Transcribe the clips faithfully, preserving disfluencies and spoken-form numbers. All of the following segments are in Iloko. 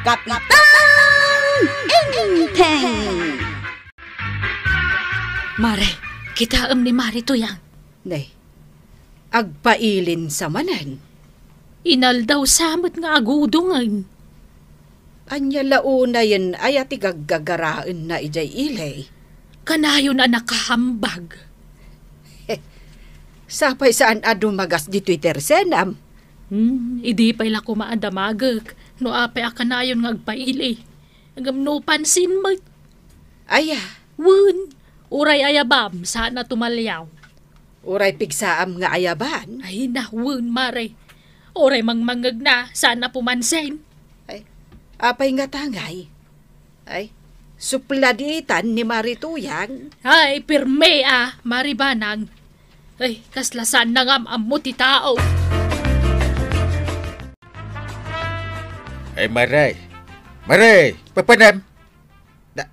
Kapitan Enteng! Mare, kitaem ni Mari Tuyang. Nay, agpailinsa manen. Inaldaw sa met nga agudongen. Ania la unayen aya ti gaggagaraenna idiay ili? Kanayon a nakahambag. Sapay saan a dumagas ditoy tersenam? Hmm, idi pay la koma a damagek, no apay a kanayon nga agpaili. Ngem no pansin met. Aya? Wen, uray ayabam, saan a tumaliaw. Uray pigsaam nga ayaban? Ay, na, wen, mare. Uray mangmangngegna, saan a pumansin. Ay, apay nga tangay? Ay, supladitan ni Mari Tuyang. Ay, pirme a, Mari Banang. Ay, kasla saan nangam-ammo ti tao. Ay, Mare. Mare, papanam. Da.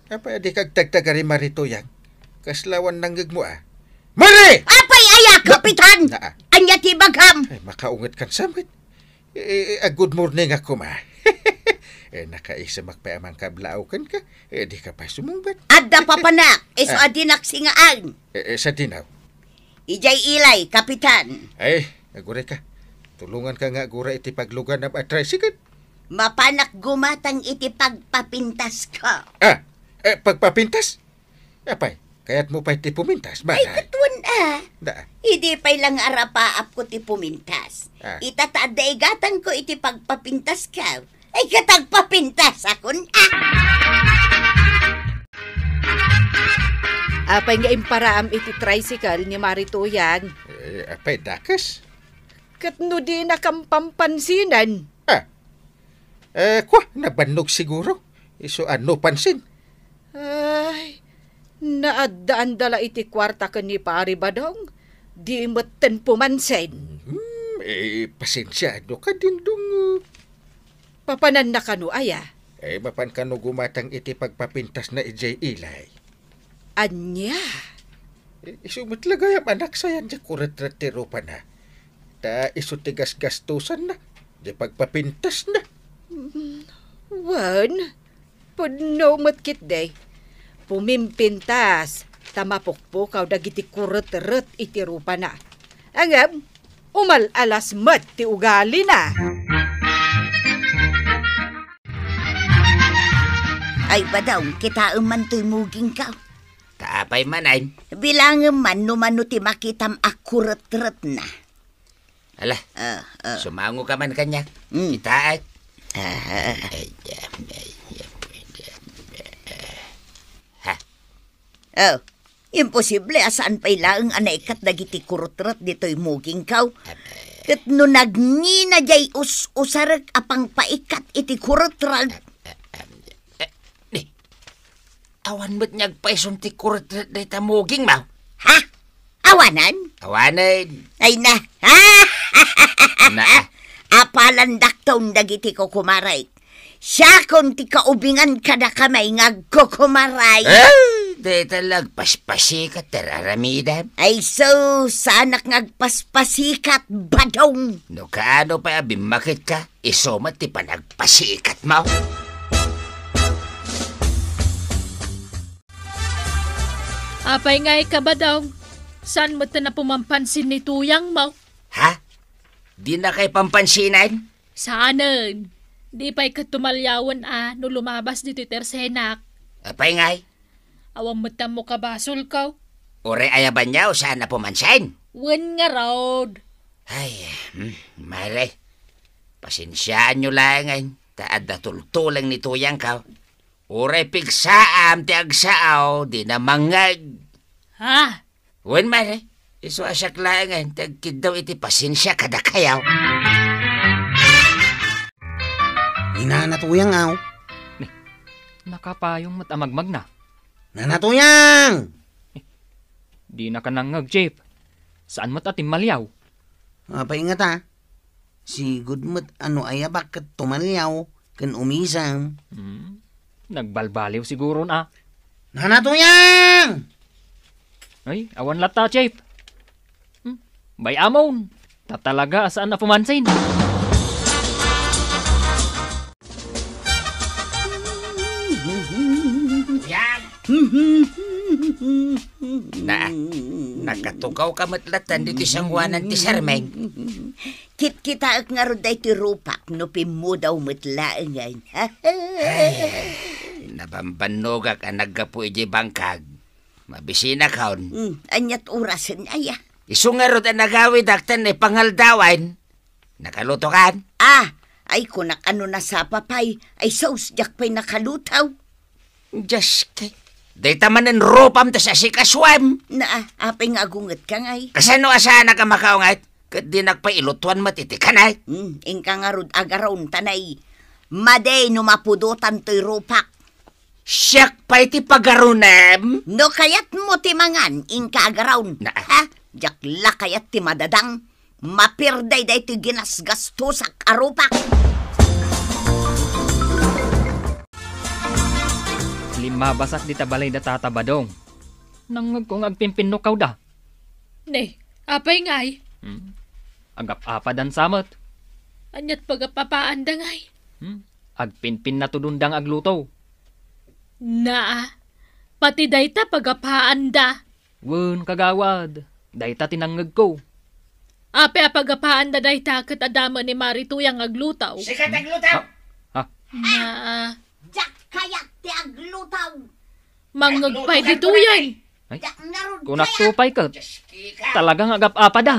Apay a dika agtagtagari, Mari Tuyang? Kasla awan nangngegmo a. Mare! Apay aya, Kapitan? Na, ah. Ania ti ibagam? Ay, makaunget kan samet. Eh, eh, ah, good morning a koma. Eh, nakaisem ak pay a mangkablaaw kenka. Eh, dika pay sumungbat. Adda papanak, isu Ah. a dinak singaan. Eh, eh, sadino? Idiay ili, Kapitan. Ay, aguray ka. Tulongan ka nga agura iti pagluganam a tricycle. Mapanak gumatang iti pagpapintasko. Ah, eh, pagpapintas? Apay, kayatmo pay ti pumintas, Ay, Mare? Ket wen a. Da. Idi pay la nga arapaapko ti pumintas. Ah. Ita ta adda igatangko iti pagpapintasko. Ay, ket agpapintasakon a. Apay nga imparaam iti tricycle ni Mari Tuyang? Eh, apay, dakes? Ket no dinakam pampansinan? Ah. Eh, kua, nabannog siguro. Isu a no pansin. Ay, naaddaanda la iti kuarta ken ni Pari Badong. Di metten pumansin. Hmm, eh, pasensia, no kadindong, uh, Papananna kano aya? Eh, mapan kano gumatang iti pagpapintasna idiay ili. Ania? Eh, isu met la gayam a naksayan diay kuretret ti rupana. Ta isu ti gasgastosanna, diay pagpapintasna. Mm, wen, pudno met ketdi. Pumimpintas, ta mapukpukaw dagiti kuretret iti rupana. Ngem, umal-alas met ti ugalina. Ay, Badong, kitaem man toy mugingko. Ta apay manen? Bilangem man no mano ti makitam a kuretretna. Ala, Ah, ah. sumango ka man kaniak. Mm. Kitaek. Ah. Ay, ay, ay, ay, ay. Ha? Oh, imposible a saan pay laeng a naikkat dagiti kuretret ditoy mugingko. Ket no nagngina diay us-usarek a pangpaikkat iti kuretret. Eh, ni, awan met nga agpaison ti kuretret dayta mugingmo. Ha? Awanen? Awanen. Ay na. Na. Apalandakton dagiti kukumarek. Siakon ti kaubingan kadakami nga agkukumaray. Eh, dayta la agpaspasikat ti ar-aramidem. Ay, so, saanak nga agpaspasikat, Badong. No kaano pay a bimmaketka, isu met ti panagpasikatmo. Apay nga ikaw, Badong? Saan met a pumampansin ni Tuyangmo? Ha? Dinakay pampansinan? Saanen. Di pay ket tumaliawen a no lumabas ditoy tersenak. Apay ngay? Awan met ammo kabasolko. Uray ayabanyo, saan a pumansin? Wen ngarud. Ay, hmm, Mare. Pasensiaanyo laengen, ta adda tultuleng ni Tuyangko. Uray pigsaam ti agsao, dina mangngeg. Ha? Wen, Mare, isu a siak laengen ti agkiddaw iti pasensia kadakayo. Ni Nana Tuyang, aw. Ni, nakapayong met a magmagna. Nana Tuyang! Dinaka nangngeg, Chief. Saan met a timmaliaw? Apay ngata? Sigud met a no ayabak ket tumaliaw ken umisem. Hmm. Nagbalbaliw siguron a. Nana Tuyang! Ay, awan latta, Chief. Hmm. Bay-amon. Ta talaga a saan a pumansin. Katugawka met latta ditoy sangoanan ti sermeng. Kitkitaek ngarud daytoy rupak no pimmudaw met laengen. Ay, nabambannogak a naggapu idiay bangkag. Mabisinakon. Hmm, aniat orasen aya? Isu ngarud a nagawidak ta naipangaldawen. Nakalutokan? Ah, ay kunak a no nasapa pay, ay sus, diak pay nakaluto. Dios ko. Dayta manen rupam ta asikasuem. Na, apay nga agungetka ngay? Kasano a saanak a makaunget? Ket dinak pay ilutuan met iti kanek. Hmm, inka ngarud agaron ta nay. Madi no mapudotan toy rupak. Siak pay ti pagarunem? No kayatmo ti mangan, inka agaron. Na- Ha? Diak la kayat ti madadang. Mapirdayda iti ginasgastosak a rupak. Limmabasak dita balay da Tata Badong. Nangngegko nga agpinpinnukawda. Ne, apay ngay? Hmm. Agap-apadan sa met. Aniat pagap-apaanda ngay? Hmm. Agpinpinnatudonda nga agluto. Naa, pati dayta pagapaanda. Wen, kagawad, dayta ti nangngegko. Apay a pagapaanda dayta ket adda met ni Mari Tuyang agluto? Sika ti agluto! Ha? Ha? Naa. Diak kayat ti agluto. Mangngeg pay ditoyen. Ay, kunakto pay ket. Talaga nga agap-apada.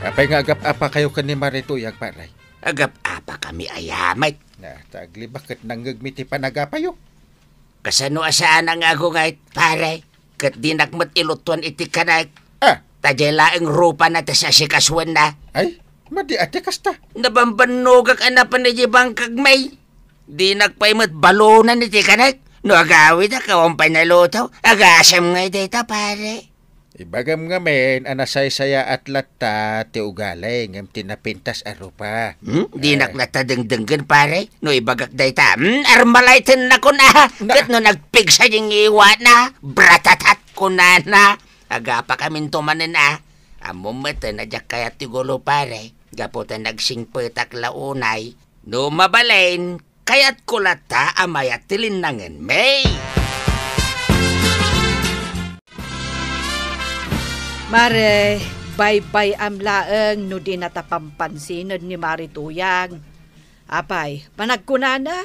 Apay nga agap-apakayo ken ni Mari Tuyang, pare? Agap-apakami aya met. Na, ta aglibak ket nangngegmi ti panagapayo. Kasano a saan nga agunget, pare? Ket dinak met ilutuan iti kanek. Ah. Ta diay laeng rupana ta asikasuenna. Ay, madi a ti kasta. Nabambannogak a napan idiay bangkag, may. Dinak pay met balonan iti kanek. No agawidak, awan pay naluto. Agasem ngay dayta, pare. Ibagam ngamin a nasaysayaat latta ti ugali ngem ti napintas a rupa. Hmm? Dinak Eh. latta dengdenggen, pare. No ibagak dayta, hmm? Armalaytennakon, ah. Na- Ket no nagpigsa di ngiwana, bratatat, kunana. Agapakaminto manen, ah. Ammom met a diak kayat ti gulo, pare. Gapu ta nagsingpetak la unay. No mabalin, kayatko latta a mayat ti linnangenmi. Mare, baybay-am laeng no dinata pampansinan ni Mari Tuyang. Apay, panagkunana,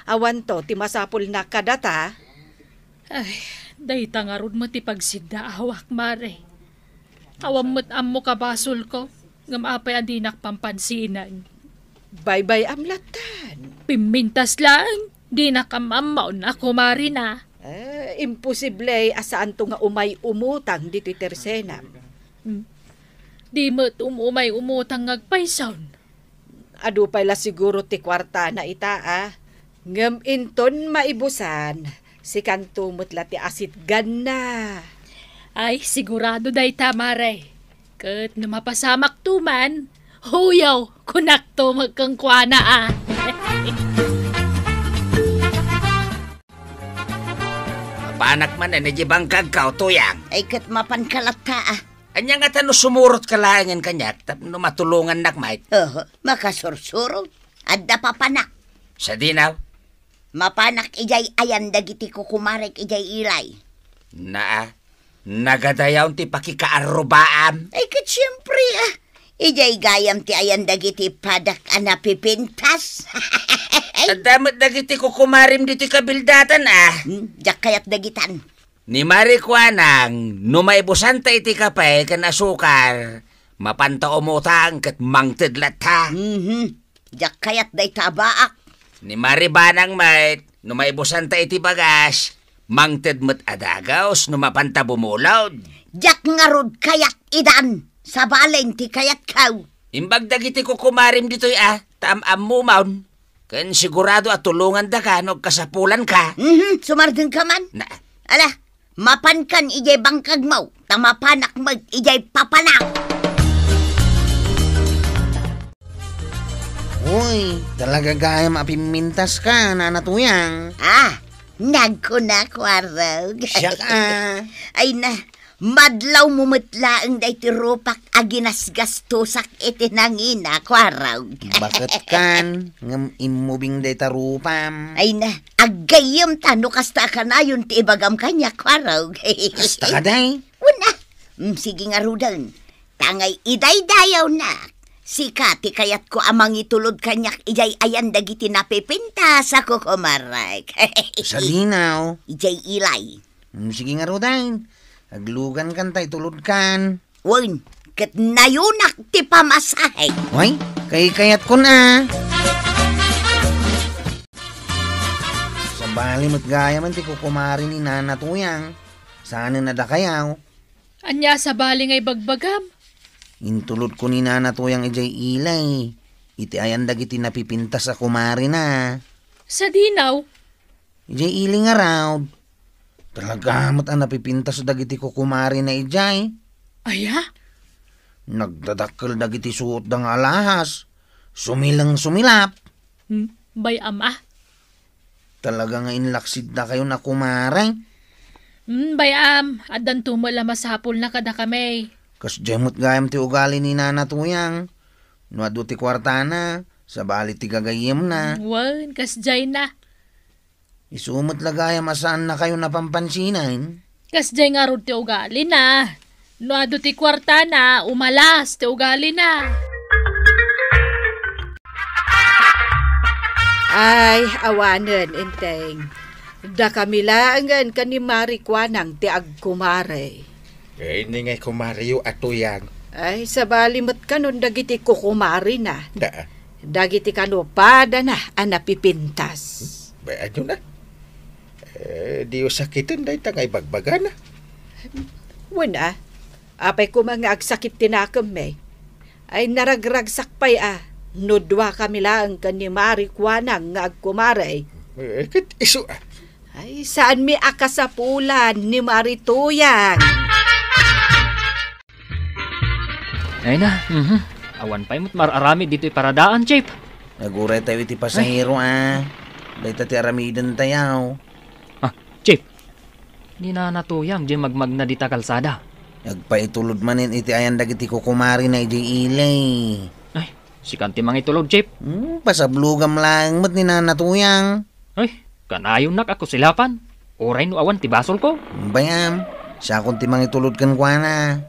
awanto ti masapulna kadata? Ay, dayta ngarud met ti pagsiddaawak, Mare. Awan met ammok a basolko, ngem apay a dinak pampansinan? Baybay-am lattan. Pimmintas laeng, dinak am-ammo a kumarina. Eh, imposible a saanto nga umay-umutang ditoy tersenam. Hmm. Di met um-umay-umutang nga agpayson. Adu pay la siguro ti kuartana ita, a. Ngem inton maibusan, sikanto met la ti asitganna. Ay, sigurado dayta, Mare. Ket no mapasamakto man, huyaw, kunakto met kenkuana, a. Mapanak man, a, idiay bangkagko, Tuyang. Ay, ket mapanka latta, a. Ania ngata no sumurotka laengen kaniak tapno matulongannak met? Oho, makasursurot. Adda papanak. Sadino? Mapanak idiay ayan dagiti kukumarek idiay ilay. Naa, nagadayaw ti pakikaarrubaam. Ay, ket siempre, a. Idiay gayam ti ayan dagiti padak a napipintas. Adda met dagiti kukumarim ditoy kabildatan, a. Hmm, diak kayat dagitan. Ni Mari kuanang, no maibusanta iti kape ken asukar, mapanta umutang ket mangted latta. Mhm. Diak kayat dayta a baak. Ni Mari banang met, no maibusanta iti bagas, mangted met a dagus no mapanta bumulod. Diak ngarud kayat idan, sabalen ti kayatko. Imbag dagiti kukumarim ditoy a, ta am-ammomon. Ken sigurado a tulongandaka no agkasapulanka. Mhm, sumardengka man. Na- Ala, mapankan idiay bangkagmo, ta mapanak met idiay papanak. Uy, talaga gayam a pimmintaska, Nana Tuyang. Ah, nagkunak, Warog. Siak, a. Ay na, Madlawmo met laeng daytoy rupak a ginasgastosak iti nangina, Kuarog. Baket kan, ngem immubing dayta rupam. Ay na, aggayyemta no kasta a kanayon ti ibagam kaniak, Kuarog. Kasta kadi? Wen a. Mm, sige ngaruden. Ta ngay idaydayawnak, sika ti kayatko a mangitulod kaniak idiay ayan dagiti napipintas a kukumarek. Sadinaw. Idiay ilay. Mm, sige ngaruden. Aglugankan ta itulodkan. Wen, ket nayonak ti pamasahe. Way, kaykayatkon a. Sabali met gayam ti kukumare ni Nana Tuyang. Saanen a dakayaw. Ania a sabali nga ibagbagam? Intulodko ni Nana Tuyang idiay ilay. Iti ayan dagiti napipintas a kumarena. Sadinaw? Idiay ili ngarud, talaga met a napipintas dagiti kukumarena idiay. Aya? Nagdadakkel dagiti suotda nga alahas. Sumileng sumilap. Hmm, bay-am a. Talaga nga inlaksiddakayon a kumare. Hmm, bay-am, addanto met la masapulna kadakami. Kasdiay met gayam ti ugali ni Nana Tuyang. No adu ti kuartana, sabali ti gagayyemna. Hmm, wen, kasdiay na. Isu met la gayam a saannakayon a pampansinan. Kasdiay ngarud ti ugalina. No adu ti kuartana, umalas ti ugalina. Ay, awanen, Enteng. Dakami laengen ken ni Mari Kuanang ti agkumare. Eh, ni ngay kumareyo a Tuyang. Ay, sabali met kanon dagiti kukumarena. Da. Dagiti kano padana a napipintas. Bay-adyo na. Eh, diyo sakiten dayta nga ibagbagana. Wen a, apay koma nga agsakit ti nakemmi. Ay, naragragsak pay a, no duakami laeng ken ni Mari Kuanang nga agkumare. Eh, ket isu a. Ay, saanmi a kasapulan ni Mari Tuyang. Ay na, mhm. Awan pay met mar-aramid ditoy paradaan, Chief. Naguray tayo iti pasahero, a. Dayta ti aramiden tayo. Ah, Chief. Ni Nana Tuyang, di magmagna dita kalsada. Nagpaitulod manen iti ayan dagiti kukumarena idiay ili. Ay, sikan ti mangitulod, Chief. Hmm, pasablugam laeng met ni Nana Tuyang. Ay, kanayonnak a kusilapan. Uray no awan ti basolko. Bay-am, siakon ti mangitulod kenkuana.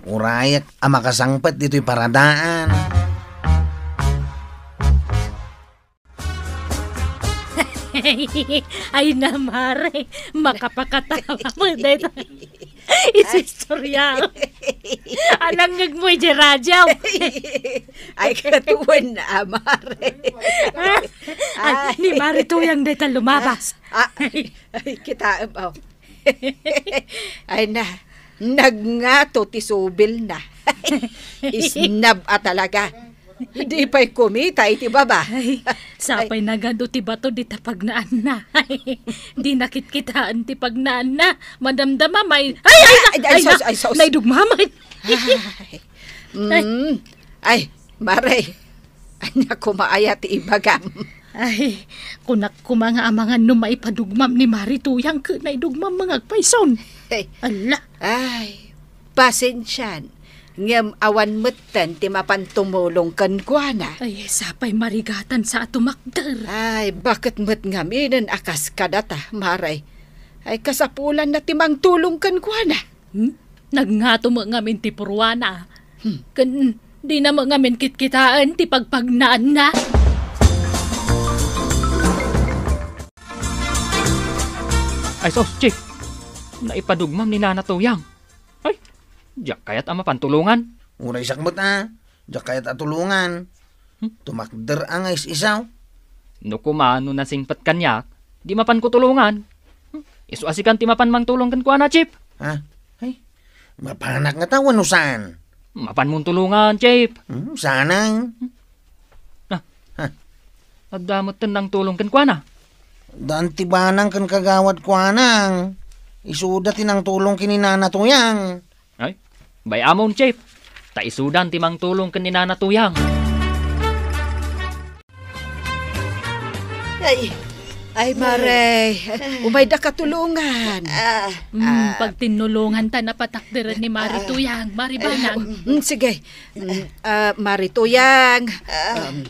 Urayek a makasangpet ditoy paradaan. Ay na, Mare, makapakatawa mo dayta. Istorya. Anang ngegmo iti radyo. Ay, ket wen a, Mare. Ay, ay. Ni Mari Tuyang dayta lumabas. Ah, ay, ay, kitaem, aw. Ay na, nagngato ti subilna. Isnab a talaga. Di pay kumita iti baba. Ay, sapay nagadu ti bato dita pagnaanna. Di nakitkitaen ti pagnaanna. Madamdama, may, ay, ay, ay, ay, ay, sus, na, ay, sus. Naidugmam. Ay. Mm. Ay, Mare, ania koma aya ti ibagam? Ay, kunak koma nga amangan no maipadugmam ni Mari Tuyang ket naidugmam nga agpayson. Ay. Alla. Ay, pasensian, ngem awan metten ti mapan tumulong kenkuana. Ay, sapay marigatan sa a tumakder. Ay, baket met ngaminen a kas kadata, Mare? Ay, kasapulanna ti mangtulong kenkuana. Hmm? Nagngato met ngamin ti purwana. Hmm. Ken dina met ngamin kitkitaen ti pagpagnaanna. Ay sus, Chief! Naipadugmam ni Nana Tuyang. Ay, diak kayat a mapan tulongan. Uray siak met a, diak kayat a tulongan. Hmm? Tumakder a nga is-isaw. No koma no nasingpet kaniak, di mapanko tulongan. Hmm? Isu a sikan ti mapan mangtulong kenkuana, Chief. Ha? Ay, mapanak ngata wenno saan? Mapanmon tulongan, Chief. Hmm, saan a? Ah. Ha? Adda metten nangtulong kenkuana. Daan ti banang ken kagawad kuanang. Isuda ti nangtulong ken ni Nana Tuyang. Ay, bay-amon, Chief. Ta isudan ti mangtulong ken ni Nana Tuyang. Ay, Ay, Mare, umayda ka tulongan. Ah, Mm, ah. Pagtinnulongan ta napatakderen ni Mari Ah. Tuyang, Mari Banang. Mm, sige. Mm, ah, Mari Tuyang. Ah. Um,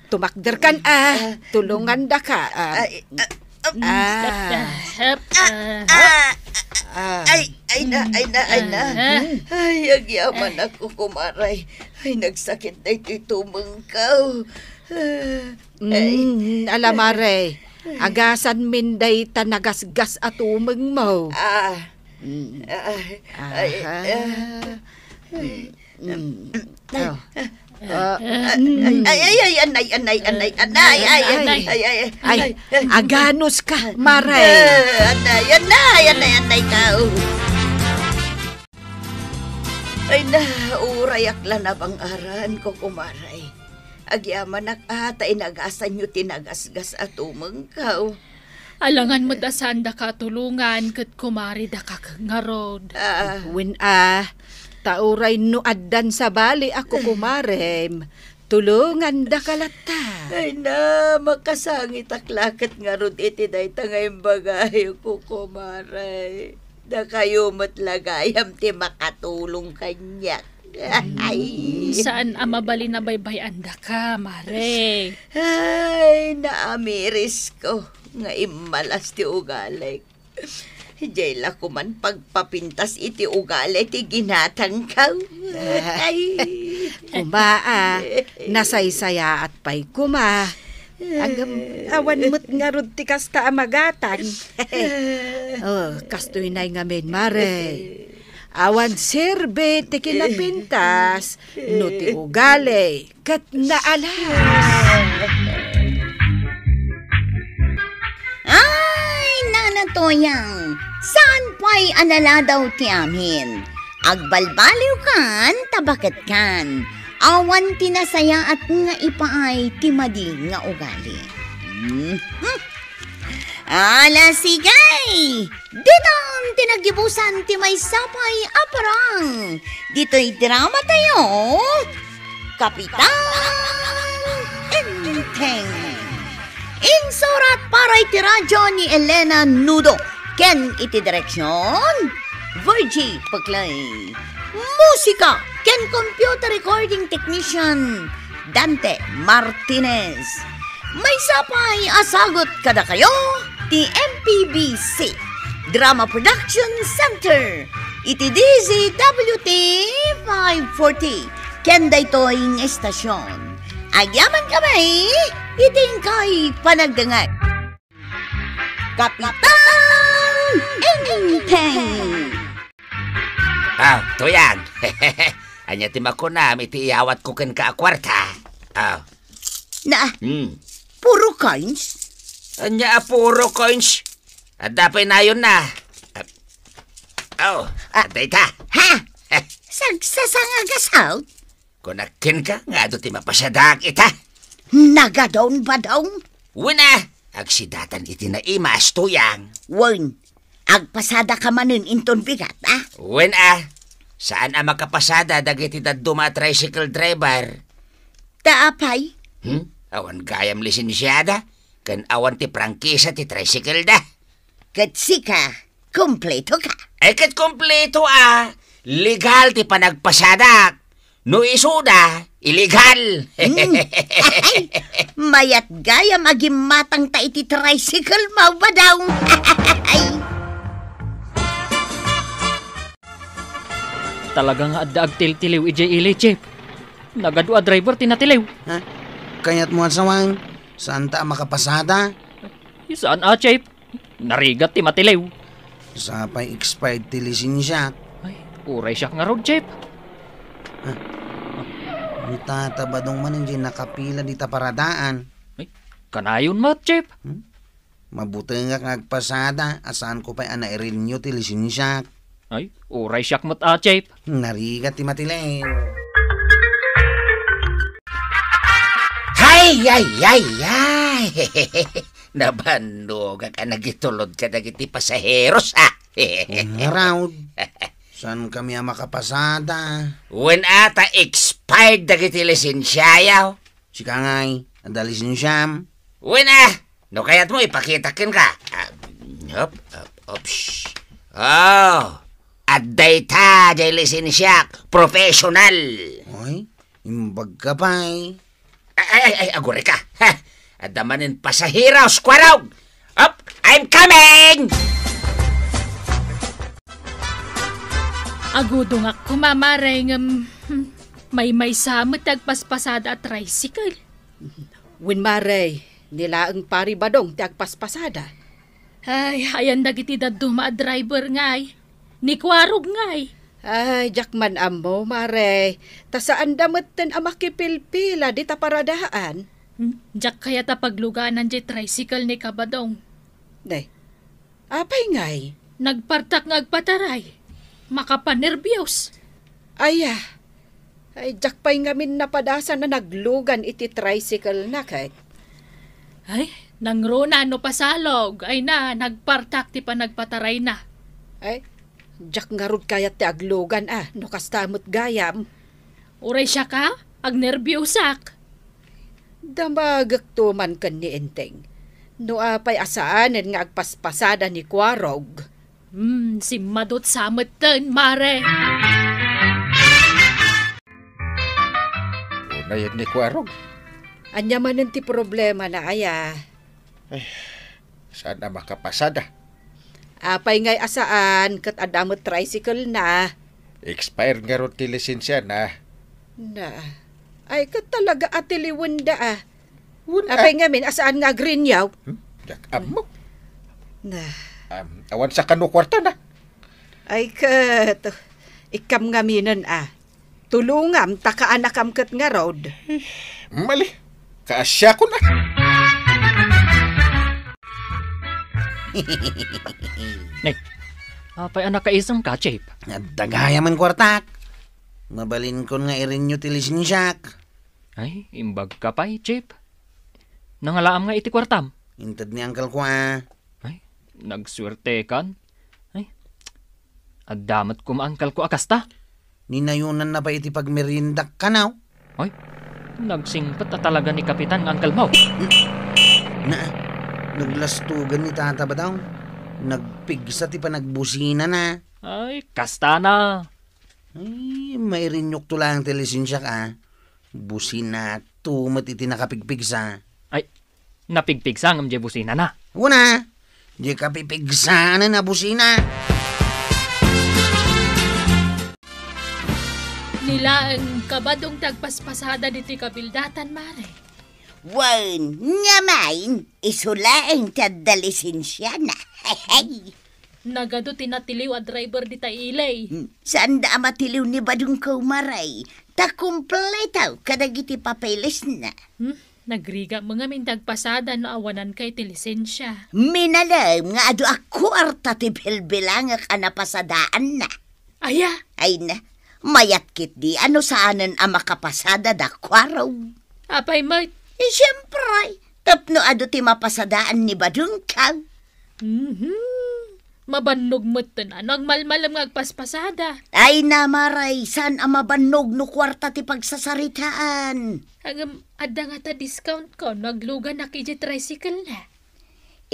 tumakder kan, ah. Ah. Tulongan da ka, ah. Ay, ah, ah. Mm, Ah. Hep, hep, ah. Ah, ah, Ah. ay, ay na, ay na, ay na. Ah. Ay, agyaman ako, kumaray. Ay, nagsakit na ito'y tumengkaw. Ah. Ay. Mm, ala, Mare, agasan min dayta nagasgas a tumengmo. Ah. Mm. Ah, ay, Aha. ah. Mm, mm. Oh. Ah, Ay, mm. ay, ay, ay, anay, anay, anay, anay, ay, ay, Anay. ay, ay, ay, Ay, ay, ay. Aganos ka, Mare. Ah, anay, anay, anay, anay ka, oh. Ay na, urayak la nabang-aran ko, kumaray. Agyamanak a ta inagasanyo ti nagasgas a tumengkaw. Alangan met a saandaka a tulongan ket kumaridaka ngarud. Ah. Wen a, ta uray no addan sabali a kukumarem, tulongandaka latta. Ay na, makasangitak la ket ngarud iti dayta nga imbagayo, kukumare. Dakayo met la gayam ti makatulong kaniak. Ay. Mm, saan a mabalin a baybay-andaka, Mare? Ay, naamirisko nga immalas ti ugalik. Diay la koman pagpapintas iti ugali ti ginatangko. Ay. Kuma, ah, nasaysayaat pay kuma. Agam, awan met ngarud ti kasta a magatang. Oh, kastoy nay ngamin, Mare. Awan serbi ti kinapintas no ti ugali ket naalas. Ay, Nana Toyang, saan pay a naladaw ti amin? Agbalbaliwkan, ta baketkan. Awan ti nasayaat nga ipaay ti madi nga ugali. Mhm. Ala, sige! Ditan ti naggibusan ti maysa pay a parang. Ditoy drama tayo, Kapitan Enteng. Insurat para iti radyo ni Elena Nudo ken iti direksyon, Virgie Peclay. Musika ken computer recording technician, Dante Martinez. Maysa pay a sagut kadakayo ti M P B C Drama Production Center iti D Z W T five forty ken daytoy nga estasion. Agyaman kami iti inkay panagdengngeg. Kapitan Enteng. Ah, Tuyang. Ania ti makunam iti iyawatko kenka a kuarta? Ah. Na, Hmm. puro coins? Ania a puro coins? Adda pay nayonna. Ah. Oh, Ah. Adda ita. Ha? Sagsasangagasaw? Kunak kenka nga adu ti mapasadaak ita. Nagadon ba dong? Wen a, agsidatan iti naimas, Tuyang. Wen, agpasadaka manen inton bigat, a? Wen a, saan a makapasada dagiti dadduma a tricycle driver. Ta apay? Hmm? Awan gayam lisensiada, ken awan ti prangkisa ti tricycle da. Ket sika, kumpleto ka. Ay, ket kumpleto a. Legal ti panagpasadak. No isuda, illegal. Hmm. Ay, mayat gayam a gimmatangta iti tricycle mo, Badong. Ay. Talaga nga adda agtiltiliw idiay ili, Chief. Nagadu a driver ti natiliw. Ha? Kayat mo a sawang? Saan ta a makapasada? Saan a, Chief? Narigat ti matiliw. Sapay expired ti lisensiak. Ay, uray siak ngarud, Chief. Ah, ni Tata Badong man idiay nakapila dita paradaan. Ay, kanayon met, Chief. Hmm? Mabutengak nga agpasada, a saanko pay a nairenew ti lisensiak. Ay, uray siak met a, Chief. Narigat ti matiliw. Hay, ay, ay, ay! Nabannogak a nagitulod kadagiti pasaheros, a. Ngarud, saan kami a makapasada? Wen a ta expired dagiti lisensiayo. Sika ngay, adda lisensiam? Wen a, No kayatmo, ipakitak kenka. Ah, op, op, op, shh. Oh, adda ita, jay lisensiak, professional. Ay, imbag ka pay. Ay, ay, ay, ay, agurayka. Ha? Adda manen pasaheros, Kuarog. Op, I'm coming! Agudongak koma, Mare, ngem, hmm, maymaysa met ti agpaspasada a tricycle. Wen, Mare, ni laeng Pari Badong ti agpaspasada. Ay, ayan dagiti dadduma a driver ngay. Ni Kuarog ngay. Ay, diak man ammo, Mare. Ta saanda metten a makipilpila dita paradaan. Hmm, diak kayat a pagluganan diay tricycle ni Kabadong. Nay, apay ngay? Nagpartak nga agpataray. Makapanerbios. Aya, ay, diak pay ngamin napadasan a naglugan iti tricycle na ket. Ay, nangruna no pasalog. Ay na, nagpartak ti panagpatarayna. Ay, diak ngarud kayat ti aglugan a, no kasta met gayam. Uray siak a, agnerbiosak. Damagekto man ken ni Enteng. No apay a saanen nga agpaspasada ni Kuarog. Hmm, simmadutsa metten, Mare. Unay ni Kuarog. Ania manen ti problemana, aya? Ay, saan a makapasada? Apay ngay a saan, ket adda met tricycle na. Expired ngarud ti lisensiana. Na. Ay, ket talaga a tiliwenda, ah. Wen, Apay ah. ngamin, a saan nga agrinyaw? Hmm? Diak ammo. Na. Um, awan sa kano kwarta na. Ay, ket, ikkam ngaminen, ah. Tulongam, ta kaanakam ket ngarud. Mali. Kaasiakon, ah. Nek, apay a nakaisem ka, Chief? Adda gayam a kwartak. Mabalinkon nga irinyo ti lisensiak. Ay, imbag ka pay, Chief. Nangalaam nga iti kuartam? Inted ni uncle ko, ah. Ay, nagsuertekan. Ay, adda met koma uncle ko a kasta. Ninayonanna pay iti pagmeriendak kanaw. Ay, nagsingpet a talaga ni Kapitan nga uncle mo. Na, naglastugan ni Tata Badong. Nagpigsa ti panagbusinana. Ay, kasta na. Ay, mairinyokto laeng ti lisensiak, ah. Businato met iti nakapigpigsa. Ay, napigpigsa ngem diay businana. Wen a, diay kapipigsanan a busina. Ni laeng Kabadong ti agpaspasada ditoy kabildatan, Mare. Wen, ngem, isu laeng ti adda lisensiana. Nagadu ti natiliw a driver dita ili. Hmm, saanda a matiliw ni Badong ko, Mare. Ta kumpleto kadagiti papelesna. Hmm, nagrigat met ngamin ti agpasada no awanan kay ti lisensia. Minalem nga adu a kuarta ti bilbilangek a napasadaanna. Aya? Ay na, mayat ketdi a no saanen a makapasada da Kuarog. Apay met? Eh, siempre, tapno adu ti mapasadaan ni Badong ko. Mhm. Mabannog metten a no agmalmalem nga agpaspasada. Ay na, Mare, saan a mabannog no kuarta ti pagsasaritaan. Ngem, adda ngata discount ko no agluganak idiay tricycle na.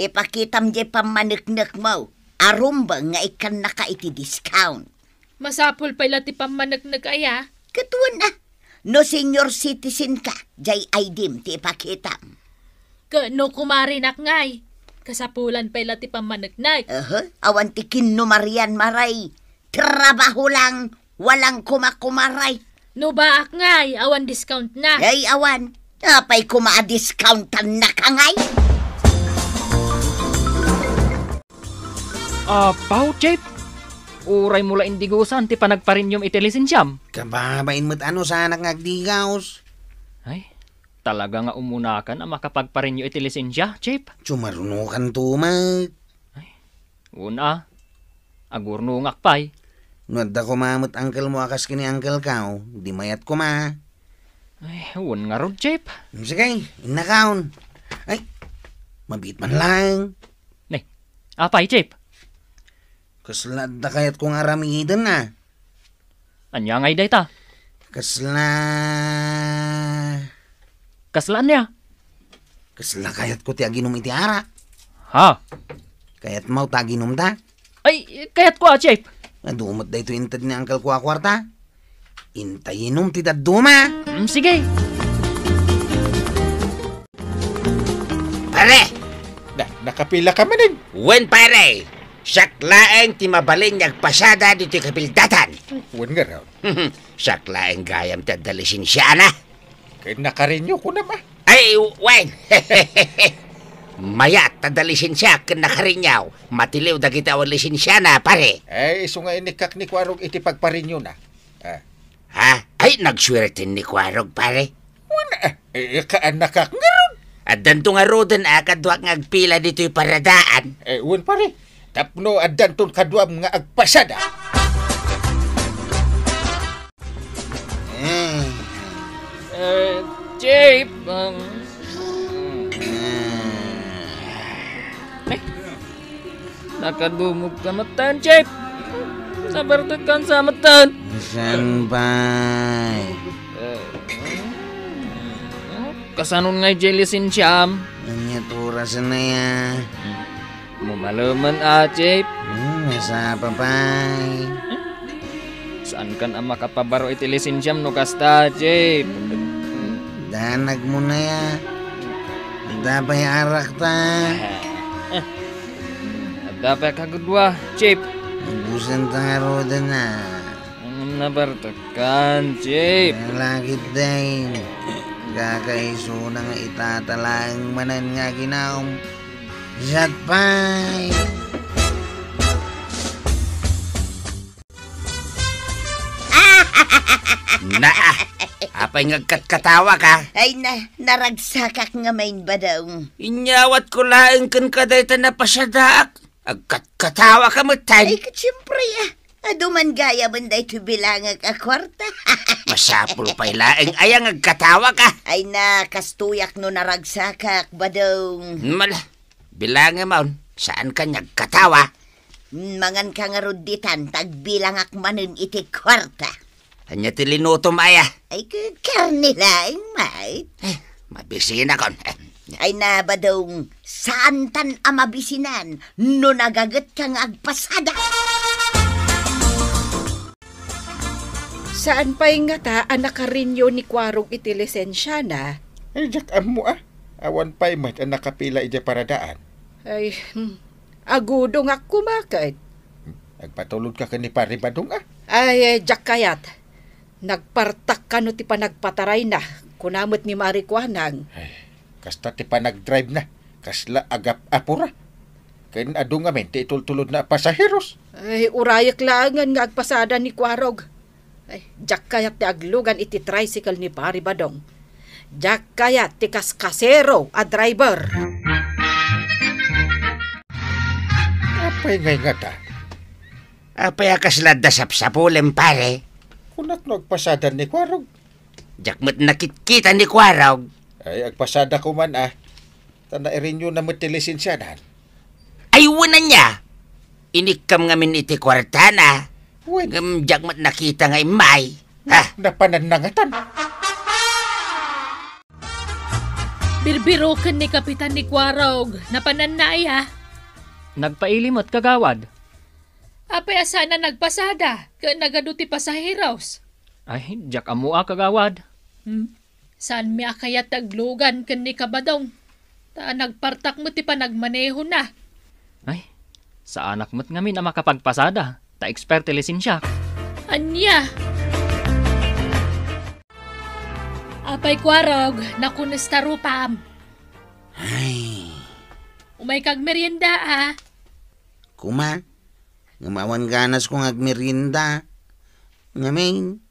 Ipakitam diay pammaneknekmo a rumbeng nga ikkannaka iti discount. Masapul pay la ti pammaneknek aya? Ket wen a, no senior citizen ka, diay I D-m ti ipakitam. Ket no kumarinak ngay, kasapulan pay la ti pammaneknek. Aha, awan ti kinnumarian, Mare. Trabaho lang, walang kumakumare. No baak ngay, awan discount na. Ay, awan. Apay koma a discountan na ka ngay? Apaw, Chief! Uray mo la indigosan ti panagparenew iti lisensiam. Kababain met a no saanak nga agdigaus. Ay, talaga nga umunakan a makapagparenew iti lisensia, Chief. Sumarunokanto met. Ay, wen a. Agurnongak pay. No adda koma met uncle mo a kas ken ni uncle ko, di mayat koma. Ay, wen ngarud, Chief. Sige, innakon. Ay, mabiit man lang. Ne, apay, Chief? Kasla adda kayatko nga aramiden a. Ania ngay dayta? Kasla. Kasla ania? Kasla kayatko ti aginum iti arak. Ha? Kayatmo ta aginumta? Ay, kayatko a, Chief. Adu met daytoy inted ni Uncle ko a kuarta. Inta inum ti dadduma. Mm, sige. Pare! Na, nakapila ka manen? Wen, pare! Siak laeng ti mabalin nga agpasada ditoy kabildatan. Wen ngarud. Siak laeng gayam ti adda lisensiana. Ken nakarenew, kunam a? Ay, wen! Mayat ta adda lisensia ken nakarenew. Matiliw dagiti awan lisensiana, pare. Ay, isu nga inikkak ni Kuarog iti pagparenewna. Ah. Ha? Ay, nagsuerten ni Kuarog, pare. Wen, eh, eh, kaannakak ngarud. Addanto ngaruden a kaduak nga agpila ditoy paradaan. Eh, wen, pare. Tapno addanton kaduam nga agpasada. Eh. Eh, Chief, um, eh, nakadumog ka metten, Chief. Nabartek ka sa metten. Saan pay? Eh, kasanon nga idiay lisensiam? Ania ti oras na ya? Mumalemen a, Chief. Hmm, nasapa pay? Saankan a makapabaro iti lisensiam no kasta, Chief? Danag mo na ya. Adda pay arakta. Adda pay kagudua, Chief. Ubusen ta ngaruden a. Ngem nabartekkan, Chief. Lakit dayta. Kakaisuna nga itata laeng manen nga aginum. Siak pay. Naa, apay nga agkatkatawa ka? Ay na, naragsakak nga main, Badong. Inyawatko laeng kenka dayta napasadaak. Agkatkatawa ka metten. Ay, ket siempre, ah. Adu man gayamen daytoy bilangak a kuarta. Masapul pay laeng aya nga agkatawa ka. Ay na, kastoyak no naragsakak, Badong. Mala, bilangem on, saan ka nga agkatawa? Mangan ka ngarud ditan, ta agbilangak manen iti kuarta. Ania ti linutom aya? Ay, k-, karne laeng, mait. Eh, mabisinakon. Ay na, Badong, saantan a mabisinan no nagagetka nga agpasada. Saan pay ngata a nakarenew ni Kuarog iti lisensiana? Ay, diak ammo a. Awan pay met a nakapila idiay paradaan. Ay, hmm. Agudongak koma ket. Agpatulod ka ken ni Pare Badong a. Ay, diak kayat. Nagpartak kano ti panagpatarayna, kuna met ni Mari Kuanang. Ay, kasta ti panagdrive na, kasla agap-apura. Ken adu ngamin ti itultulod na a pasaheros. Ay, urayek laengen nga agpasada ni Kuarog. Ay, diak kayat ti aglugan iti tricycle ni Pari Badong. Diak kayat ti kaskasero a driver. Apay ngay ngata? Apay a kasla adda sapsapulem, pare? Kunak no agpasadan ni Kuarog. Diak met nakitkita ni Kuarog. Ay, agpasada koman a. Ta nairenew na met ti lisensianan. Ay, wen ania? Inikkam ngamin iti kuartana. Wen. Ngem diak met nakita nga immay. Ha? Napananna ngatan. Birbiroken ni Kapitan ni Kuarog. Napananna aya? Nagpaili met, kagawad. Apay a saan a nagpasada ken nagadu ti pasaheros? Ay, diak ammo a, kagawad. Hmm. Saanmi a kayat ti aglugan ken ni Kabadong. Ta nagpartak met ti panagmanehona. Ay, saanak met ngamin a makapagpasada, ta expire ti lisensiak. Ania? Apay Kuarog, nakunes ta rupam. Ay. Umayka agmerienda a. Kuma, ngem awan ganasko nga agmerienda. Ngamin,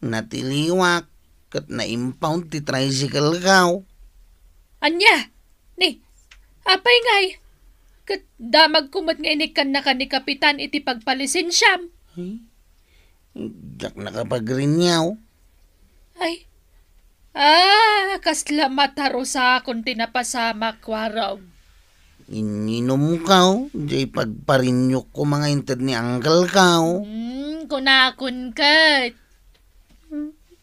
natiliwak ket na-impound ti tricycle ko. Ania? Ni, apay ngay? Ket damagko met nga inikkannaka ni Kapitan iti pagpalisensiam. Ay, diak nakapagrenew. Ay. Ah, kasla matarusakon ti napasamak, Kuarog. Ininumko, diay pagparenew ko nga inted ni uncle ko. Hmm, kunakon ket.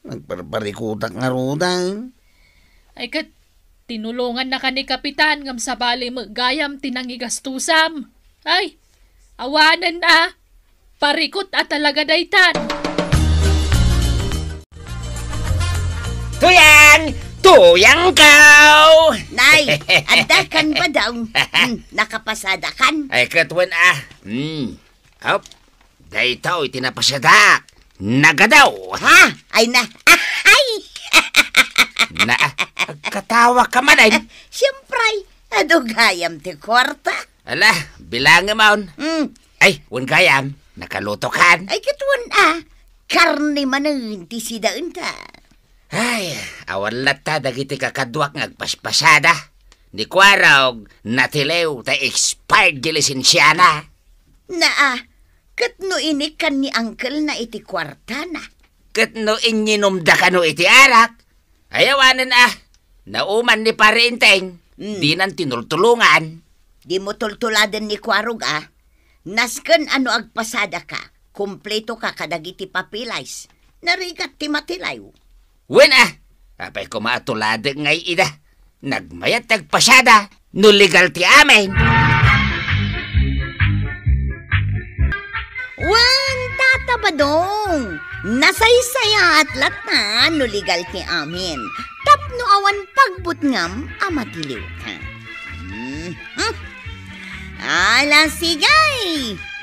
Nagparparikutak ngaruden. Ay, ket Tinulongannaka ni Kapitan ngem sabali met gayam ti nangigastusam. Ay, awanen a. Parikut a talaga daytan. Tuyang! Tuyang kaw! Nay, adda kan ba daw? Hmm, nakapasada kan? Ay, ket wen a. Hmm. Hop. Daytoy ti napasadak. Nagadaw. Ha? Ay na. Ay! Na, agkatawa ka man ay. Siyempre, adu gayam ti kuarta. Ala, bilangem on. Hmm. Ay, wen gayam, nakaluto kan? Ay, ket wen a. Karne manen ti sidaenta. Ay, awan latta dagiti kakaduak nga agpaspasada. Ni Kuarog, natiliw ta expired ti lisensiana. Naa, ket no inikkan ni uncle-na iti kuartana. Ket no inyinumda kano iti arak, ay awanen a, nauman ni Pare Enteng, mm, dinan tinultulongan. Dimo tultuladen ni Kuarog a, nasken a no agpasadaka, kumpletoka kadagiti papeles, narigat ti matiliw. Wen a, apay koma a tuladek nga ida. Nagmayat ti agpasada, no legal ti amin. Wen, Tata Badong, nasaysayaat latta no legal ti amin. Tapno awan pagbutngam a matiliwka. Mhm. Ala, sige!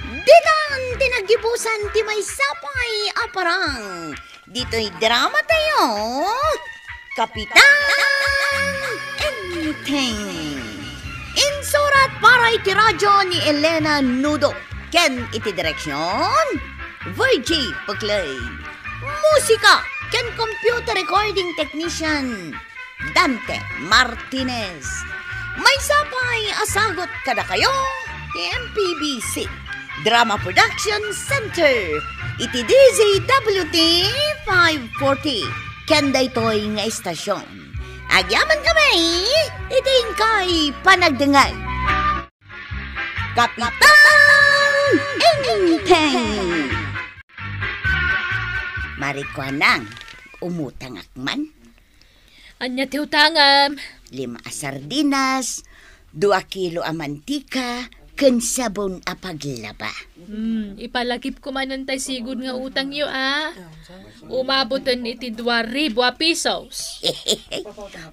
Ditan ti naggibusan ti maysa pay a parang. Ditoy drama tayo, Kapitan Enteng. Insurat para iti radyo ni Elena Nudo ken iti direksyon, Virgie Puclay. Musika ken computer recording technician, Dante Martinez. Maysa pay a sagut kadakayo ti M P B C Drama Production Center iti D Z W T five forty ken daytoy nga istasyon. Agyaman kami iti inkay panagdengngeg. Kapitan Enteng! Marikuanang, umutangak man. Ania ti utangem? Lima a sardinas, dua kilo a mantika, ken sabon a paglaba. Hmm, ipalagipko manen tay sigud nga utangyo, a. Umaboten iti dua ribu a pesos.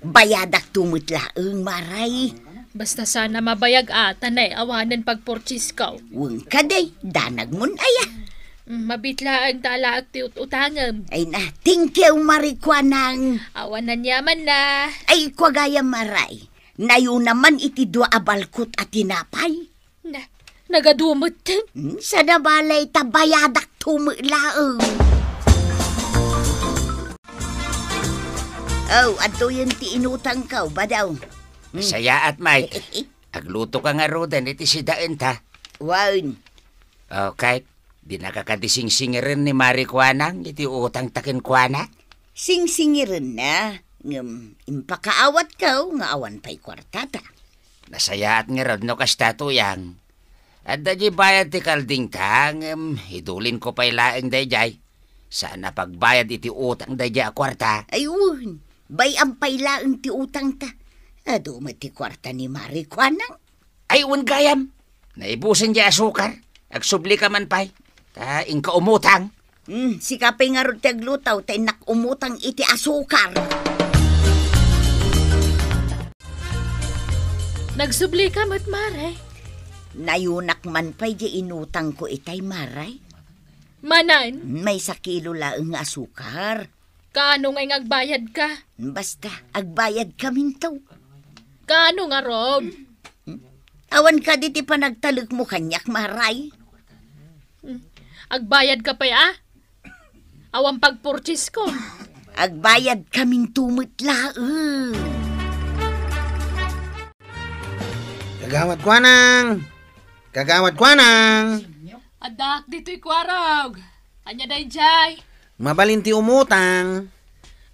Bayadakto met laeng, Maray. Basta sana mabayag a, ta nay awanen pagpurchasesko. Wen kadi, danagmon aya. Mm, mabitlaeng ta alaek ti ut-utangem. Ay na, thank you, Marikuanang. Awan aniamanna. Ay, kua gayam, Maray. Nayuna man iti dua a balkot a tinapay. Na, nagadu met. Hmm, sana balay ta bayadakto met laeng. Oh, adtoyen ti inutangko, Badaw. Hmm. Sayaat, Mike. Aglutoka ngaruden iti sidaenta. Wen. Okay. Dinaka kadi singsingiren ni Marikuanang iti utangta kenkuana? Singsingirenna, ngem impakaawatko nga awan pay kuartata. Nasayaat ngarud no kasta, Tuyang. Adda diay bayad ti kaldingta, ngem idulinko pay laeng daydiay. Saan a pagbayad iti utang daydiay a kuarta. Ay, wen. Bay-am pay laeng ti utangta. Adu met ti kuarta ni Marikuanang. Ay, wen gayam. Naibusen diay asukar. Agsublika man pay. Ta inka umutang. Hmm, sika pay ngarud ti agluto, ta innak umutang iti asukar. Nagsublika met, Maray. Nayunak man pay diay inutangko itay, Maray. Manen? Maysa kilo laeng nga asukar. Kaano ngay nga agbayadka? Basta, agbayadkaminto. Kaano ngarud? Awan kadi ti panagtalekmo kaniak, Maray? Hmm. Agbayadka pay, a? Awan pagpurchasesko. Agbayadkaminto met laeng. Kagawad Kuanang! Kagawad Kuanang! Addaak ditoy, Kuarog. Ania daydiay? Mabalin ti umutang.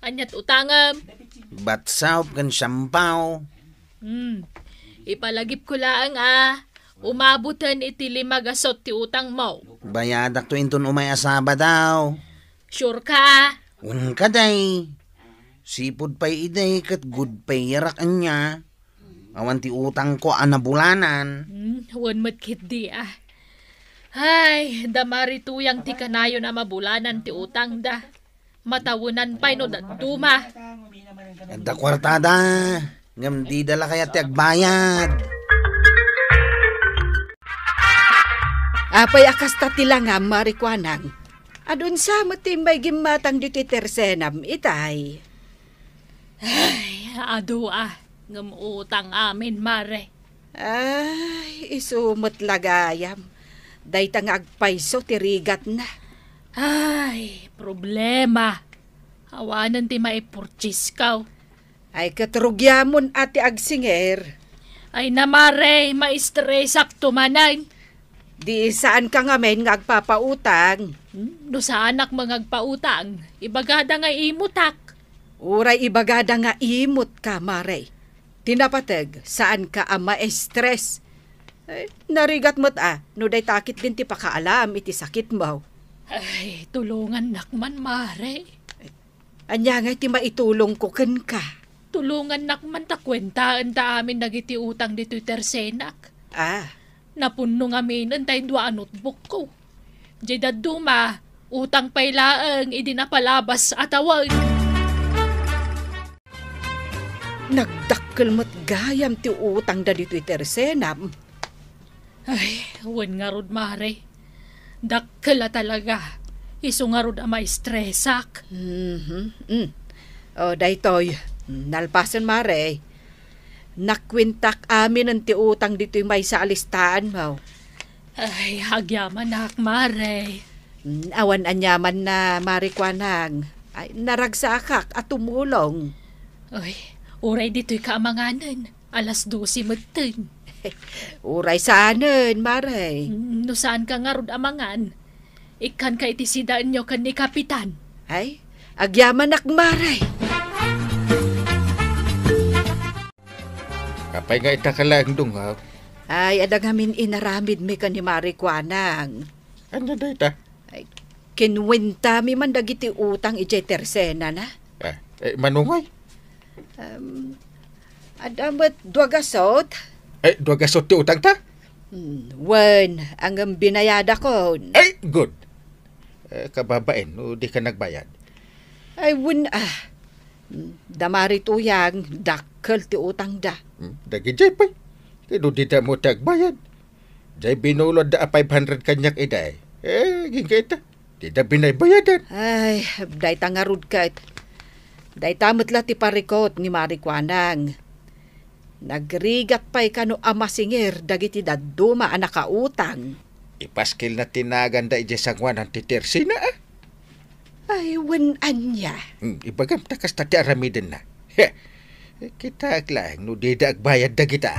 Aniat utangem? Batsao ken siampaw. Hmm. Ipalagipko laeng a umaboten iti lima gasut ti utangmo. Bayadakto inton umay a Sabado. Sure ka? Wen kadi. Sipud pay idi ket good payer-ak ania. Awan ti utangko a nabulanan. Hmm, wen met ketdi, ah. Ay, da Mari Tuyang ti kanayon a mabulanan ti utangda. Matawenan pay no dadduma. Adda kuartada, ngem dida la kayat ti agbayad. Apay a kasta ti langam, Mari Kuanang? Adun sa met ti immay gimmatang ditoy tersenam, itay? Ay, adu a, ngem utang amin, Mare. Ay, isu met la gayam. Dayta nga agpayso ti rigatna. Ay, problema. Awanen ti maipurchase ko. Ay, ket rugiamon a ti agsinger. Ay na, Mare, maistresak to manen. Di saanka ngamin nga agpapautang? Hmm, no saanak nga agpautang, ibagada nga imutak. Uray ibagada nga imutka, Mare. Ti napateg, saanka a maistres. Eh, narigat met a, no dayta ketdin ti pakaalam iti sakitmo. Ay, tulongannak man, Mare. Ania ngay ti maitulongko kenka? Tulongannak man ta kuentaenta amin dagiti utang ditoy tersenak. Ah. Napunno ngamin tay dua a notebookko. Diay dadduma, utang pay laeng idi napalabas a tawen. Nagdakkel met gayam ti utangda ditoy tersenam. Ay, wen ngarud, Mare. Dakkel a talaga. Isu ngarud a maistresak. Mhm. Mm. O, daytoy. Nalpasen, Mare. Nakuentak aminen ti utang ditoy maysa a listaanmo. Ay, agyamanak, Mare. Mm, awan aniamanna, Mare Kuanang. Ay, naragsakak a tumulong. Ay, uray ditoyka a manganen. Alas dose metten. Uray saanen, Mare. Mm, no saanka ngarud a mangan, ikkanka iti sidaenyo ken ni Kapitan. Ay, agyamanak, Mare. Apay nga ita ka laeng dungaw? Ay, adda ngamin inaramidmi ken ni Mare Kuanang. Ania dayta? Ay, kinuentami man dagiti utang idiay tersenana. Ah, eh, mano ngay? Um, adda met dua gasut. Eh, dua gasut ti utangta? Hmm, wen, ngem binayadakon. Eh, good. Eh, kababain, no dika nagbayad. Ay, wen, ah. Hmm, da Mari Tuyang, dakkel ti utangda. Hmm, dagidiay pay. Kay no dida met ti agbayad. Diay binulodda a five hundred kaniak idi. Eh, agingga ita. Dida binaybayadan. Ay, dayta ngarud ket. Dayta met la ti parikut ni Mari Kuanang. Nagrigat pay kano a masinger dagiti dadduma a nakautang. Ipaskilna ti naganda idiay sangoanan ti tersena, ah. Ay, wen ania? Hmm, ibagam ta kasta ti aramidenna. He, kitaek laeng no dida agbayad dagita.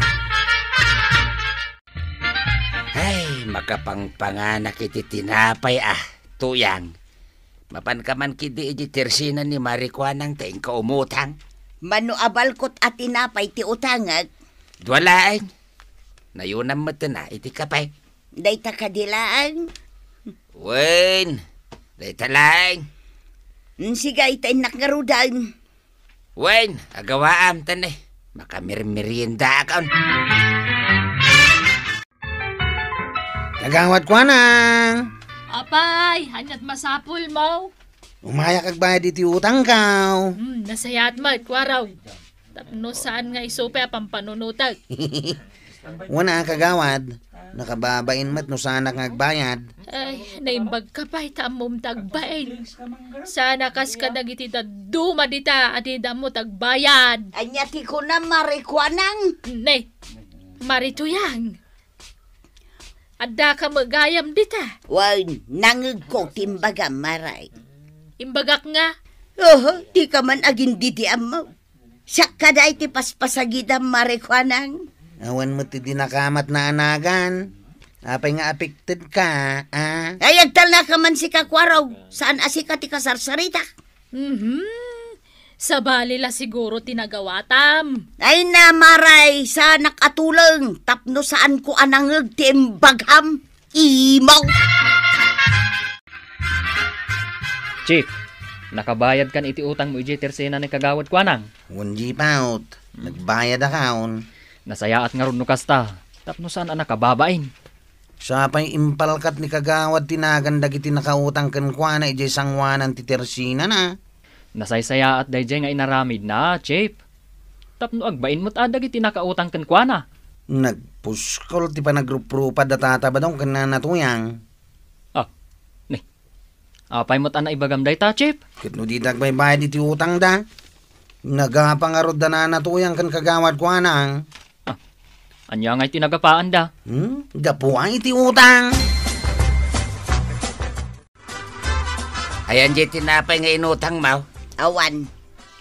Ay, makapangpanganak iti tinapay, ah, Tuyang. Mapanka man ketdi iti tersena ni Mari Kuanang ta inka umutang. Mano a balkot a tinapay ti utangek? Dua laeng. Nayonam metten a iti kape. Dayta kadi laeng? Wen, dayta laeng. Mm, sige, ta innak ngaruden. Wen, agawaam, ta ne, makamirmiriendaakon. Kagawad Kuanang! Apay, aniat masapulmo? Umayak agbayad iti utangko. Hmm, nasayaat met, Kuarog. Tapno saan nga isu pay a pampanunotek. Wen a, kagawad, nakababain met no saanak nga agbayad. Ay, naimbagka pay ta ammom ti agbain. Saan a kas kadagiti dadduma dita a dida ammo ti agbayad. Ania ti kunam, Mari Kuanang? Ne, Mari Tuyang. Addaka met gayam dita. Wen, nangegko ti imbagam, Mari. Imbagak nga? Oho, dika man agin-, didi ammo. Siak kada iti paspasagidam, Mari Kuanang. Awan met ti dinakamat naanagan. Apay nga affected ka, a? Ay, agtalnaka man sika, Kuarog. Saan a sika ti kasarsaritak? Mhm. Sabali la siguro ti nagawatam. Ay na, Mari, saanak a tuleng, tapno saanko a nangeg ti imbagam. Imaw! Chief, Nakabayadkan iti utangmo idiay tersena ni Kagawad Kuanang? Wen, Jipot. Hmm. Nagbayadakon. Nasayaat ngarud no kasta, tapno saan a nakababain. Sa pay impalkat ni Kagawad ti nagan dagiti nakautang kenkuana idiay sangoanan ti tersenana? Nasaysayaat daydiay nga inaramidna, Chief. Tapno agbain met a dagiti nakautang kenkuana. Nagpuskol ti panagruprupada Tata Badong ken Nana Tuyang. Ah, ni. Apay met a naibagam dayta, Chief? Ket no dida agbaybayad iti utangda, nagapa ngarud da Nana Tuyang ken Kagawad Kuanang. Ah, ania ngay ti nagapaanda? Hmm? Gapu ay iti utang. Ayan di tinapay nga inutangmo? Awan.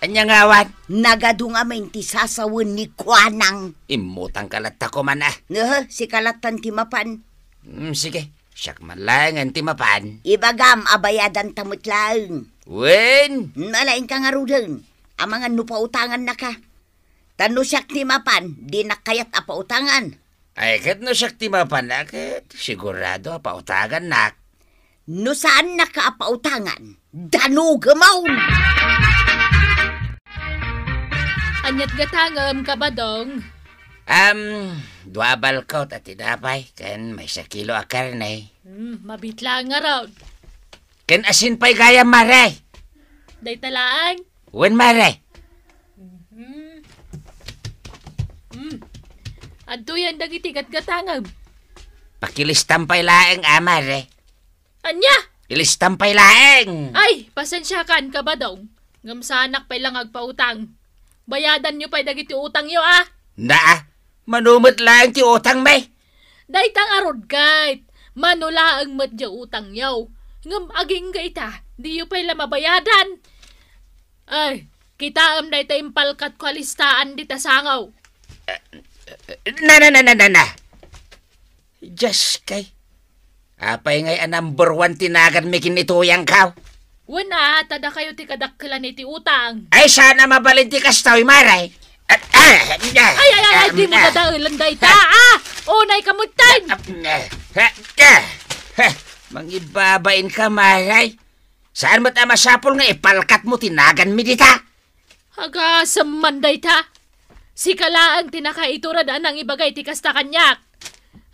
Ania nga awan? Nagadu ngamin ti sasawen ni Kuanang. Immutangka latta koman, ah. Ngehe, sika lattan ti mapan. Hmm, sige. Siak man laengen ti mapan. Ibagam a bayadanta met laeng. Wen? Nalaingka ngaruden. Amangan no pautangannaka. Ta no siak ti mapan, dinak kayat a pautangan. Ay, ket no siak ti mapan, a, ket sigurado a pautangannak. No saannaka a pautangan, danogem. Ania't gatangem, Kabadong? Am, dua balkot a tinapay, ken maysa kilo a karne. Hmm, mabitla ngarud. Ken asin pay gayam, mare. Dayta laeng? Wen, mare. Mhm. Hmm. Adtoyan dagiti gatgatangem. Pakilistam pay laeng, a, mare. Ania? Ilistam pay laeng. Ay, pasensiakan, Kabadong. Ngem saanak pay la nga agpautang. Bayadanyo pay dagiti utangyo, a? Naa, mano met laeng ti utangmi? Dayta ngarud ket, mano laeng met diay utangyo. Ngem agingga ita, diyo pay la mabayadan. Ay, kitaem dayta impalkatko a listaan dita sangaw. Na, na, na, na, na, na. Dios kay. Apay ngay a number one ti naganmi ken ni Tuyangko? Wen a, ta dakayo ti kadakkelan iti utang. Ay, saan a mabalin ti kastoy, mare. Ah, ah, ah, Ay, ay, ay, ay, di mo ah, dadaelan dayta, ah, ah! Unay ka metten! Ah, ah, ah, ah, mangibabain ka, mare. Saan met a masapul nga ipalkatmo ti naganmi dita? Agasem man dayta. Sika laeng ti nakaitured a nangibagay ti kasta kaniak.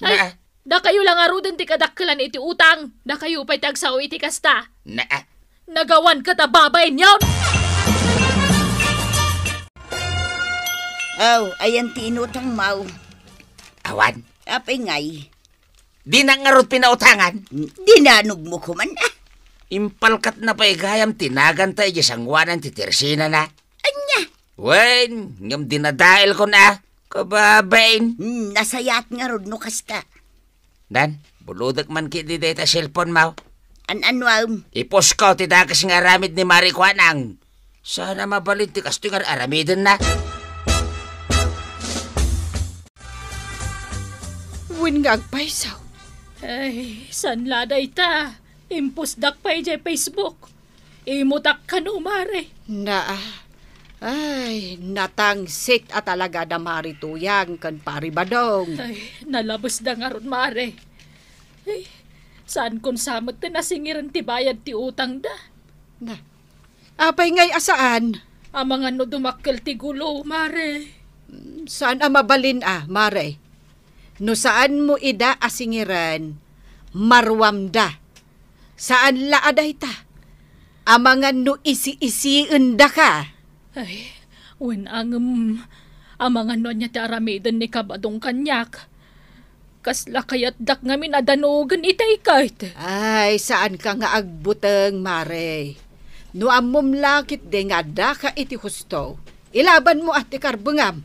Ay, Na- dakayo la ngaruden ti kadakkelan iti utang. Dakayo pay ti agsao iti kasta. Na- Nagawan ket a babainyon! Aw, ayan ti inutangmo. Awan. Apay ngay? Dinak ngarud pinautangan. Dinanogmo koman, ah. Impalkatna pay gayam ti naganta idiay sangoanan ti tersenana. Ania? Wen, ngem dinadaelkon, ah. Kababain. Hmm, nasayaat ngarud no kasta. Dan, bulodek man ketdi dayta cellphone-mo. An-anuam? Ipusko ti dakes nga aramid ni Mari Kuanang. Saan a mabalin ti kastoy nga ar-aramidenna. Wen nga agpayso. Ay, saan la dayta? Impusdak pay idiay Facebook. Imutak kano, mare. Naa. Ay, natangsit a talaga da Mari Tuyang ken Pari Badong. Ay, nalabesda ngarud, mare. Ay, saankon sa metten a singiren ti bayad ti utangda. Na, apay ngay a saan? Amangan no dumakkel ti gulo, mare. Mm, saan a mabalin a, mare. No saanmo ida a singiren, maruamda. Saan la a dayta. Amangan no isi-isiendaka. Ay, wen a ngem, amangan no ania ti aramiden ni Kabadong kaniak. Kasla kayatdak ngamin a danogen itay ket. Ay, saanka nga agbuteng, mare. No ammom la ketdi nga addaka iti husto, ilabanmo a ti karbengam.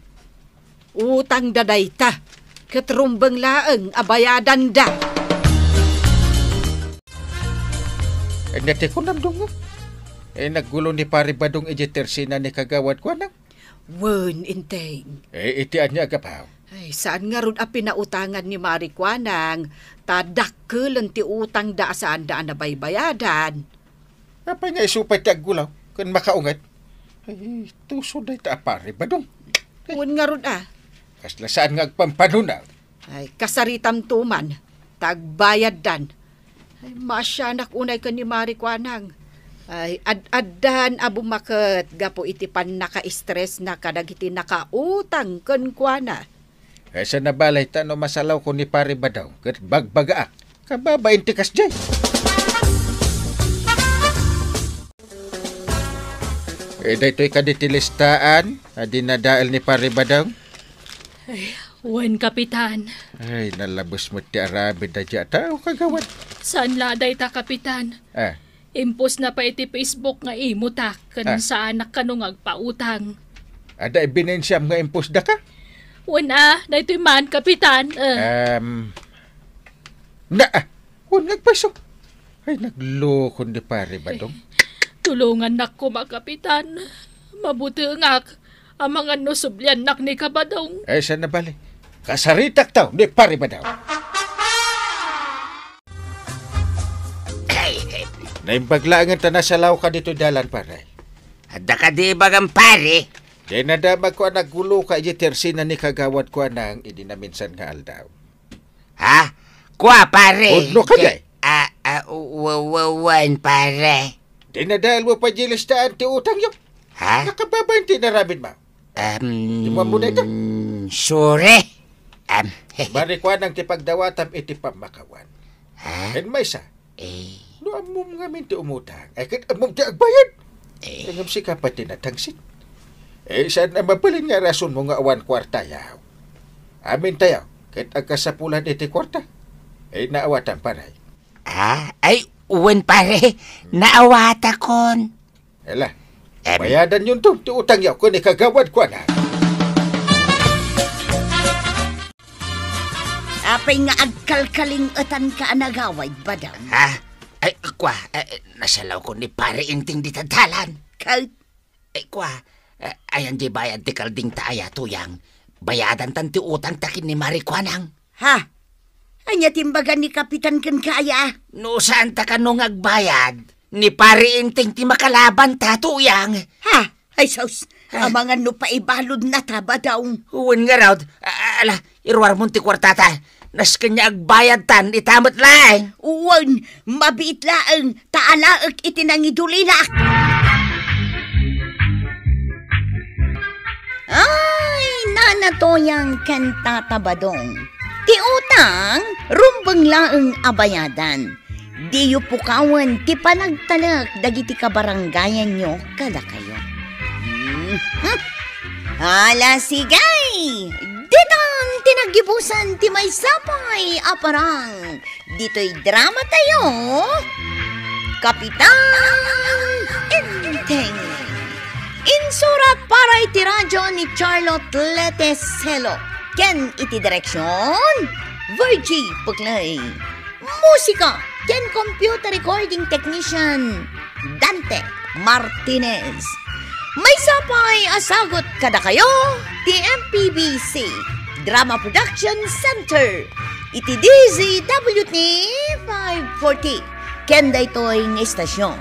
Utangda dayta, ket rumbeng laeng a bayadanda. Ania ti kunam, Dong? Eh, naggulo ni Pari Badong idiay tersena ni Kagawad Kuanang? Wen, Enteng. Eh, iti ania a gapu? Ay, saan ngarud a pinautangan ni Mari Kuanang, ta dakkelen ti utangda a saanda a nabaybayadan. Apay nga isu pay ti aggulo ken makaunget? Ay, tuso dayta a Pari Badong. Wen ngarud a. Kasla saan nga agpampanuna. Ay, kasaritamto man, ta agbayaddan. Ay, maasianak unay ken ni Mari Kuanang. Ay, ad-addan a bumaket gapu iti pannaka-stressna kadagiti nakautang kenkuana. Ay, saan a bale ta no masalawko ni Pare Badong ket bagbagaak. Kababain ti kasdiay. Eh, daytoy kadi ti listaan a dinadael ni Pare Badong? Ay, wen, Kapitan. Ay, nalabes met ti aramid daydiay a tao, kagawad. Saan la dayta, Kapitan? Ah. Impostna pay iti Facebook nga imutak ken Ah. saanak kano nga agpautang. Adda ebidensya nga impostda ka? Wen a, daytoy man, Kapitan. Eh. Em, na, ah, wen nga agpayso. Ay, nagloko ni Pare Badong. Tulongannak koma, Kapitan. Mabutengak. Amangan no subliannak ni Kabadong. Ay, saan a bale? Kasaritak taw ni Pare Badong. Naimbag laengen ta nasalawka ditoy dalan, pare. Adda kadi ibagam, pare? Dinadamagko a nagguloka idiay tersina ni Kagawad Kuanang idi naminsan nga aldaw. Ha? Kua, pare? Pudno ka, Di-, jay? Ah, ah, wa-, wa-, wen, pare. Dinadaelmo pay diay listaan ti utangyo. Ha? Nakababain ti inaramidmo. Em, Di mo ammo dayta? Sorry. Em, Mari Kuanang ti pagdawatam iti pammakawan. Ha? Ken maysa, Eh. No ammom ngamin ti umutang, ay ket ammom ti agbayad. Eh. Ngem sika pay ti natangsit. Eh, saan a mabalin nga rasonmo nga awan kuartayo? Amintayo, ket agkasapulan iti kuarta. Eh, naawatan, pare. Ah, ay, wen, pare. Naawatakon. Ala, Em. Bayadanyonto ti utangyo ken ni Kagawad Kuanang. Apay nga agkalkaling-etanka a nagaway, Badong? Ha? Ay, kua, eh, nasalawko ni Pare Inting dita dalan. Ket? Eh, kua, eh, ayan di bayad ti kalding ta aya, Tuyang? Bayadantan ti utang ta ken ni Mari Kuanang. Ha? Ania ti imbaga ni Kapitan kenka aya? No saan ta kano nga agbayad, ni Pare Inting ti makalabanta, Tuyang. Ha? Ay, sus! Ah. Amangan no paibaludna ta, Badong. Wen ngarud, a-, ala, iruarmon ti kuartata. Nasken nga agbayadtan ita met laeng. Wen, mabiit laeng, ta alaek iti nangidulinak. Ay, Nana Tuyang ken Tata Badong. Ti utang, rumbeng laeng a bayadan. Diyo pukawen ti panagtalek dagiti kabarangayanyo kadakayo. Mhm. Ala, sige! Ditan ti naggibusan ti maysa pay a parang. Ditoy drama tayo, Kapitan Enteng. Insurat para iti radyo ni Charlotte Leteselo. Ken iti direksyon, Virgie Puclay. Musika ken computer recording technician, Dante Martinez. Maysa pay a sagut kadakayo ti M P B C Drama Production Center iti D Z W T five forty ken daytoy nga istasyon.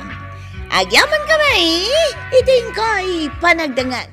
Agyamankami iti inkay panagdengngeg.